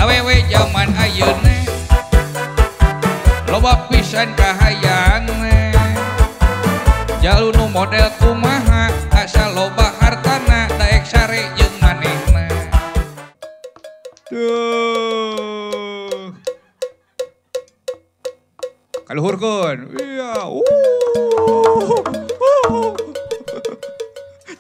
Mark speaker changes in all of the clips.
Speaker 1: Awewe zaman ayeuna loba pisan kahayangna. Jalu nu model kumaha asal loba hartana daek sare jeung manehna. Tuh. Kaluhurkeun. Iya.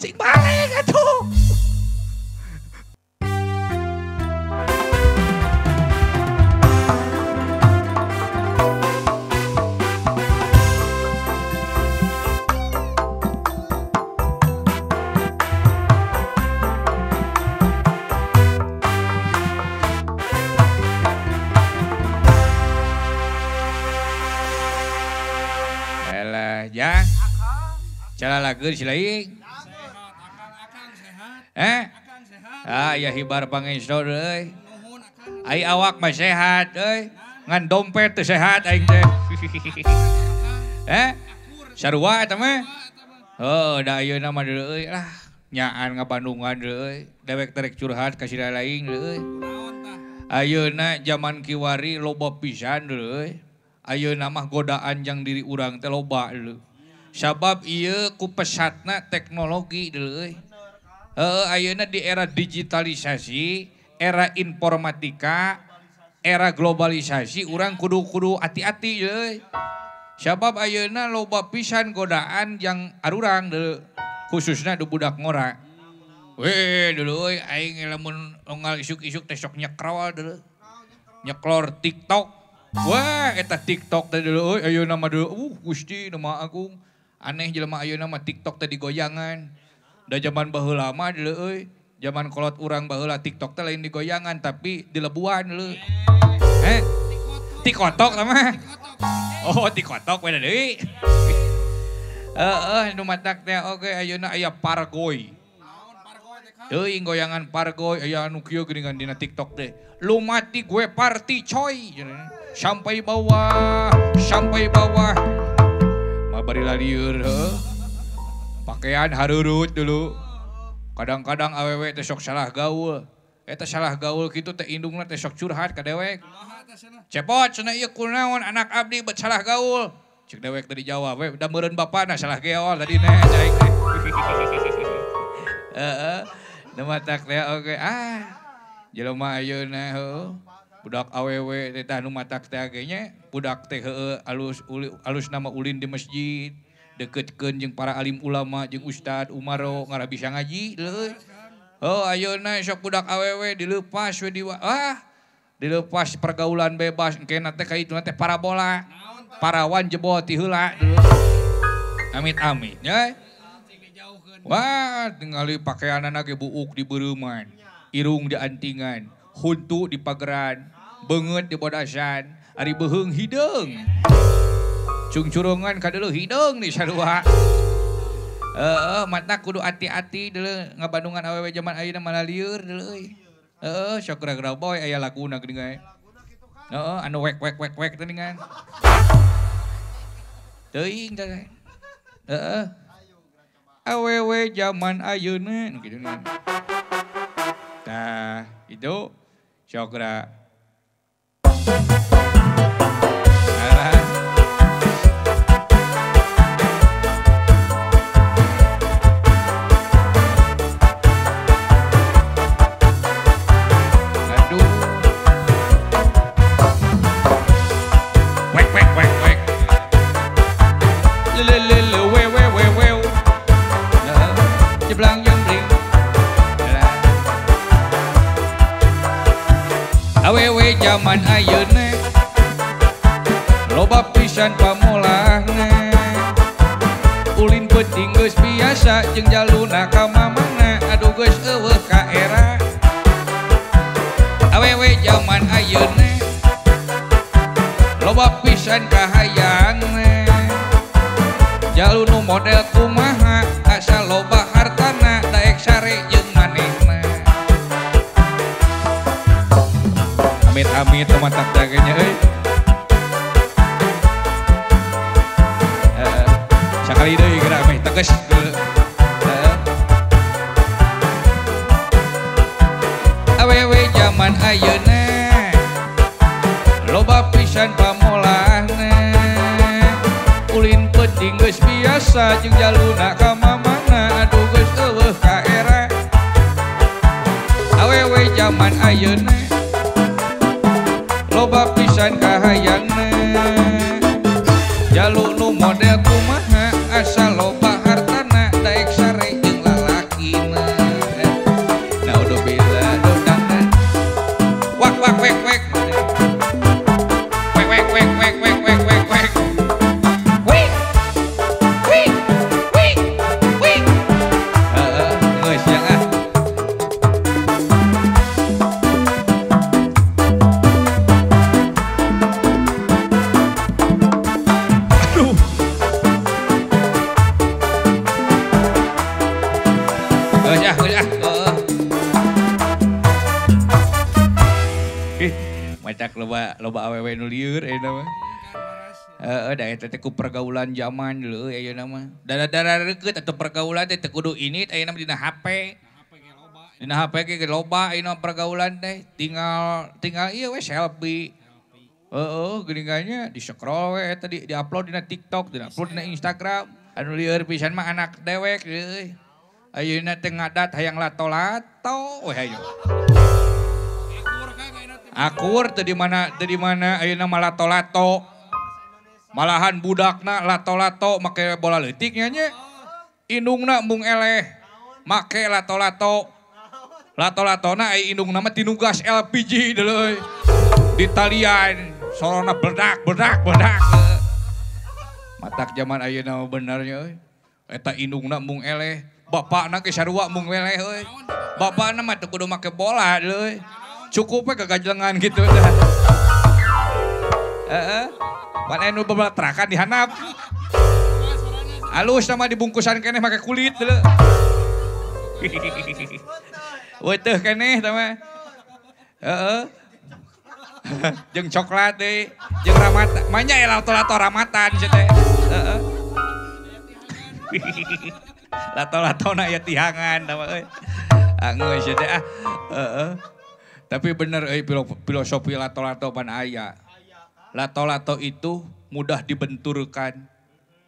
Speaker 1: Cing balik atuh. Ya, cara lagu si lain. Eh, ah ya hibar pangestu euy. Ai awak mah sehat euy, ngan dompet teu sehat aing teh. Eh, sarua eta mah. Heuh, da ayeuna mah deui euy lah, nyaan ngabandungan deui euy, dewek terek curhat ka si lain deui euy. Ayeuna jaman kiwari loba pisan deui euy. Ayeuna mah godaan jang diri urang teh loba deui. Sabab ieu ku pesatna teknologi deui euy. Heeh, ayeuna di era digitalisasi, era informatika, era globalisasi urang kudu-kudu hati-hati deui. Sabab ayeuna loba pisan godaan jang arurang deui, khususna du budak ngora. Weh dulu euy aing lamun unggal isuk-isuk teh sok nyekrol deui. Nyeklor TikTok. Wah, eta TikTok teh dulu euy ayeuna mah deui Gusti nu Maha Agung. Aneh jelema ayeuna mah TikTok teh digoyangan. Da zaman baheula mah deui euy, zaman kolot urang baheula TikTok teh lain digoyangan tapi dilebuan deui. Eh? Tikotok tah mah. Oh, tikotok we deui. Heeh, nu matak teh oge ayeuna aya pargoy. Teuing goyangan pargoy aya anu kieu geuningan dina TikTok teh. Lu mati gue party coy. Sampai bawah, sampai bawah. Mah bari lalieur heuh. Pakaian hareurut dulu. Kadang-kadang awewe teh sok salah gaul. Eta salah gaul kitu teh indungna teh sok curhat ka dewek. Cepot cenah ieu kunaon anak abdi bet salah gaul. Cek dewek teh dijawab we da meureun bapana salah gaul tadi teh cai teh. Heeh. Nu matak teh oge ah. Jelema ayeuna heuh. Budak awewe teh tah nu matak teh ge nya budak teh heueuh alus alus nama ulin di masjid. Deketkeun jeung para alim ulama jeung ustad umaro ngara bisa ngaji leuy. Oh ayeuna sok budak awewe dileupas we di ah dileupas pergaulan bebas engkena teh ka ituna teh parabola. Parawan jebol ti heula dulu. Amit-amit nya. Wah tingali pakaianana ge buuk di beureuman, irung di antingan, huntu di pageran, beungeut di bodasan, ari beuheung hideung. Cungcurungan kadeuleu hideung di sarua. Heeh, mata kudu hati-hati deuleu ngabandungan awewe jaman ayeuna malah lieur deuleu euy. Heeh, sok geura-geura boy aya laguna geuning gae. Heeh, anu wek wek wek wek teh geuningan. Teuing teh. Heeh. Awewe jaman ayeuna nu kitu geuningan. Tah, itu sok geura. Awewe jaman ayeuna loba pisan pamolahna. Ulin peuting geus biasa jeung jaluna ka mamana aduh geus eueuh ka era. Awewe jaman ayeuna loba pisan kahayangna. Jalu nu model kumaha asal loba hartana daek sare jeung manehna. Amit-amit matak dagenya euy. Sakali deui geura meh tegas. Awewe jaman ayeuna pisan pamolahna. Ulin penting geus biasa jeung jaluna ka mamana aduh geus eueuh ka era. Awewe jaman ayeuna loba pisan kahayangna. Jalu nu model kumaha asal loba hartana daek sare jeung lalakina. Naudzubillah dodana. Wak wak wek wek. Wek wek wek wek wek wek wek wek. Wik. Wik. Wik. Wik. Heeh, geus yang ah. Aduh. Geus ah, geus ah. Heeh. Ih, macak loba loba awewe nu lieur ayeuna mah. Heeh, da eta teh ku pergaulan zaman dulu ayeuna mah. Dara-dara reukeut atuh pergaulan teh teu kudu ini ayeuna mah dina HP. Dina HP ge loba ayeuna pergaulan teh tinggal tinggal ieu we selfie. Heeh, geuningannya di scroll we eta di upload dina TikTok, di upload dina Instagram. Anu lieur pisan mah anak dewek euy. Ayeuna teh ngadat hayang lato-lato we hayu. Akur teu di mana ayeuna mah lato-lato. Malahan budakna lato-lato make bola leutik nya nya. Indungna mung eleh make lato-lato. Lato-latona ai indungna mah tinugas LPG deuleu euy. Di talian sorona berdak berdak berdak. Matak zaman ayeuna mah bener nya euy. Eta indungna mung eleh, bapakna ge sarua mung eleh euy. Bapakna mah teu kudu make bola deuleu euy. Cukup we gagajlengan gitu tah. Heeh. Pan anu bebelatrakan di handap. Alus sama dibungkusan keneh make kulit deuleu. Weutuh keneh tah mah. Heeh. Jeung coklat deui, jeung ramatan. Manya ya lato-lato ramatan sia teh. Heeh. Lato-latona aya tihangan tah mah euy. Anggeus sia teh ah. Heeh. Tapi bener euy filosofi lato-lato pan aya. Lato-lato itu mudah dibenturkan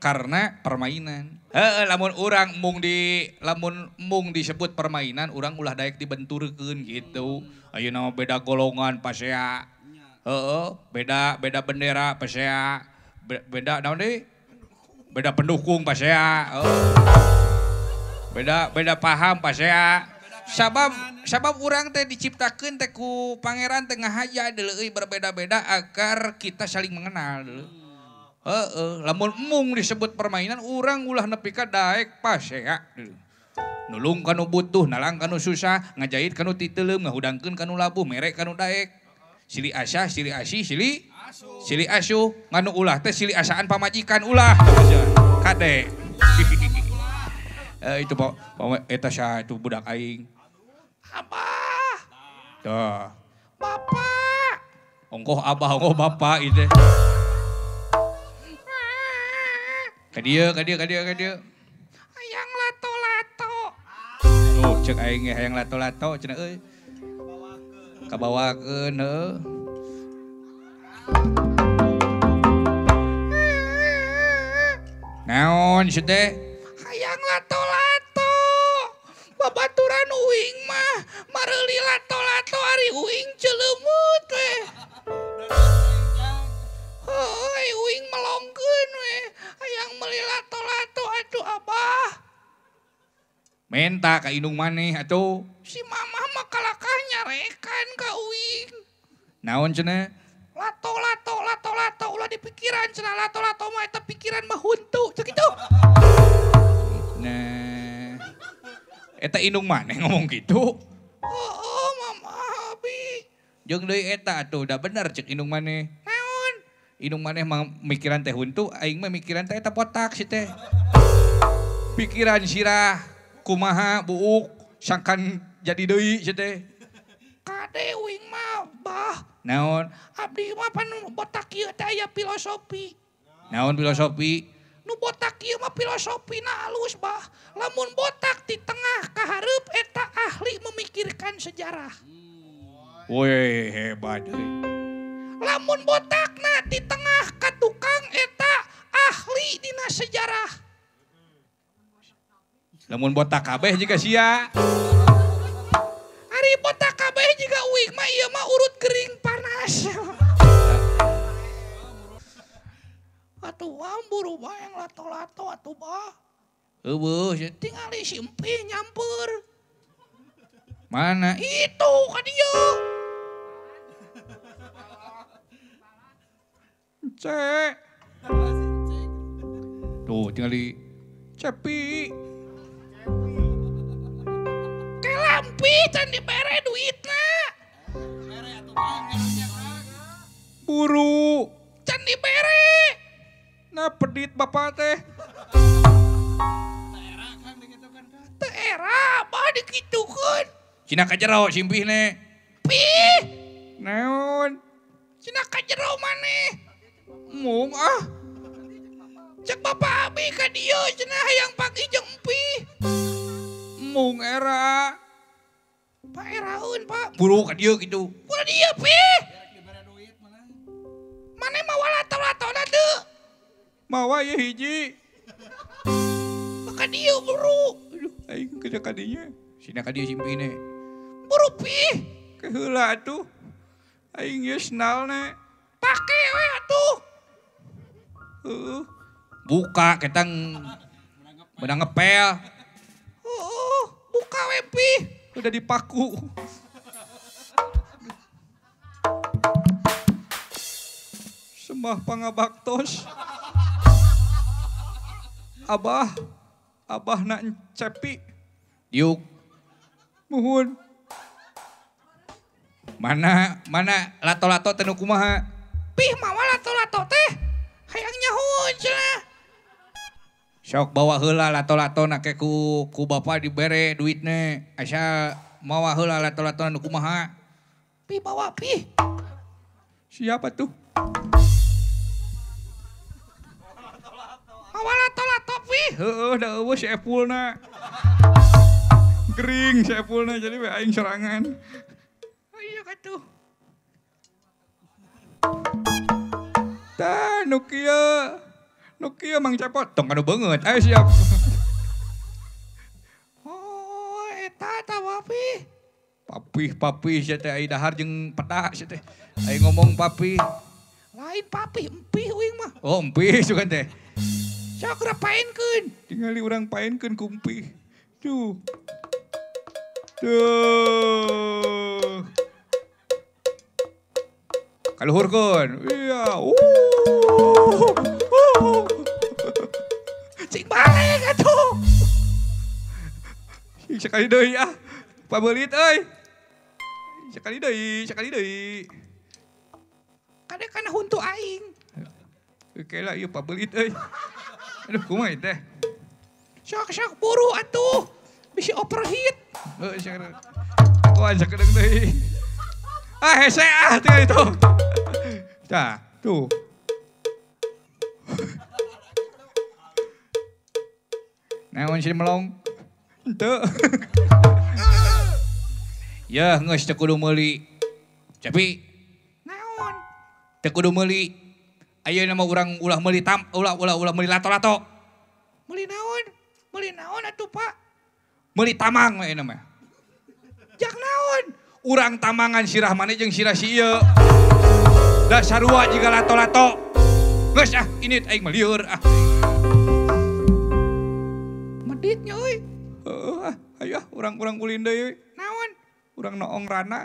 Speaker 1: karena permainan. Heeh, lamun urang mung di lamun mung disebut permainan, urang ulah daek dibenturkeun gitu. Ayeuna mah beda golongan pasea. Heeh, beda beda bendera pasea. Beda naon deui? Beda pendukung pasea. Heeh. Beda beda paham pasea. Sabab sabab urang teh diciptakeun teh ku pangeran teh ngahaja deuleu euy berbeda-beda agar kita saling mengenal deuleu. Heeh, lamun mung disebut permainan urang ulah nepi ka daek pasea deuleu. Nulung kanu butuh, nalang kanu susah, ngajahit kanu titeuleum, ngahudangkeun kanu labuh, mere kanu daek. Silih asah, silih asih, silih silih asuh, nganu ulah teh silih asaan pamajikan ulah. Kade. Itu pak eta saha itu budak aing. Abah. Tuh. Bapak. Ongkoh abah, ongkoh bapak itu. Ka dieu, ka dieu, ka dieu, ka dieu. Hayang lato-lato. Oh, cek aing ge hayang lato-lato cenah euy. Kabawakeun heuh. Naon sia teh? Hayang lato-lato. Babaturan uing mah mareuli lato-lato ari uing ceuleumut we. Heuy uing melongkeun we. Hayang meuli lato-lato atuh abah. Menta ka indung maneh atuh. Si mamah mah kalakah nyarekan ka uing. Naon cenah? Lato-lato lato-lato ulah dipikiran cenah lato-lato mah eta pikiran mah huntu cek kitu. Nah, eta indung maneh ngomong gitu. Oh, mama abi. Jeung deui eta atuh da bener cek indung maneh. Naon? Indung maneh mah mikiran teh huntu, aing mah mikiran teh eta botak si teh. Pikiran sirah kumaha buuk sangkan jadi deui si teh. Kade uing mah bah. Naon? Abdi mah pan botak ieu teh aya filosofi. Naon filosofi? Nu botak ieu mah filosofina alus bah. Lamun botak di tengah ka hareup eta ahli memikirkan sejarah. Woi hebat euy. Lamun botakna di tengah ka tukang eta ahli dina sejarah. Lamun botak kabeh jiga sia. Ari botak kabeh jiga uing mah ieu mah urut kering panas. Atuh buru bae yang lato-lato atuh bah. Eueuh tingali si empih nyamper. Mana? Itu ka dieu. Cek. Tuh tingali Cepi. Kelampi can dibere duitna. Buru can dibere. Nah pedit bapak teh. Teu era bah dikitukeun. Cina ka jero simpihne. Pih. Naon? Cina ka jero maneh. Mung ah. Cek bapak abi ka dieu cenah hayang pagi jeung empih. Mung era. Pak eraeun Pak. Buru ka dieu kitu. Buru dieu pih. Maneh mawa lato-latona teu? Mawa ieu hiji. Ka dieu buru. Aduh aing kerja ka dinya. Sina ka dieu simpihne. Buru pih. Ke heula atuh. Aing geus nalna. Pake we atuh. Heeh. Buka ketang menang ngepel. Heeh, buka we pih. Udah dipaku. Sembah pangabaktos. Abah, abah nak cepi. Yuk. Muhun. Mana, mana lato-lato teh nu kumaha? Pih mawa lato-lato teh. Hayang nyahoeun cenah. Sok bawa heula lato-lato na ke ku bapak dibere duitne. Asa mawa heula lato-lato nu kumaha? Pih bawa pih. Siapa tuh? Mawa lato-lato pih. Heeh, da eueuh si Epulna. Gering si Epulna jadi we aing sorangan. Ayo katuh. Tah nu kieu. Nu kieu Mang Cepot tong kanu beungeut. Ayo siap. Oh, eta tah papih. Papih, papih sia teh ai dahar jeung peda sia teh. Ai ngomong papih. Lain papih, empih uing mah. Oh, empih sugan teh. Sok geura paenkeun. Tingali urang paenkeun ku empih. Tuh. Tuh. Kaluhurkeun. Iya. Cing balik atuh. Sekali deui ah. Pabeulit euy. Sekali deui, sekali deui. Kade kana huntu aing. Oke lah ieu pabeulit euy. Aduh kumaha ieu teh. Sok-sok buru atuh. Bisi overheat. Heuh sakedeung. Kuan sakedeung deui. Ah hese ah tinggal itu. Tah, tuh. Naon sih melong? Henteu. Yah geus teu kudu meuli. Tapi naon? Teu kudu meuli. Ayeuna mah urang ulah meuli tam, ulah ulah ulah meuli lato-lato. Meuli naon? Meuli naon atuh, Pak? Meuli tamang we ayeuna mah. Jak naon? Urang tamangan sirah maneh jeung sirah si ieu. Da sarua jiga lato-lato. Geus ah, ini aing mah lieur ah. Meditnya euy. Heeh ah, ayo ah urang-urang ulin deui. Naon? Urang noong rana.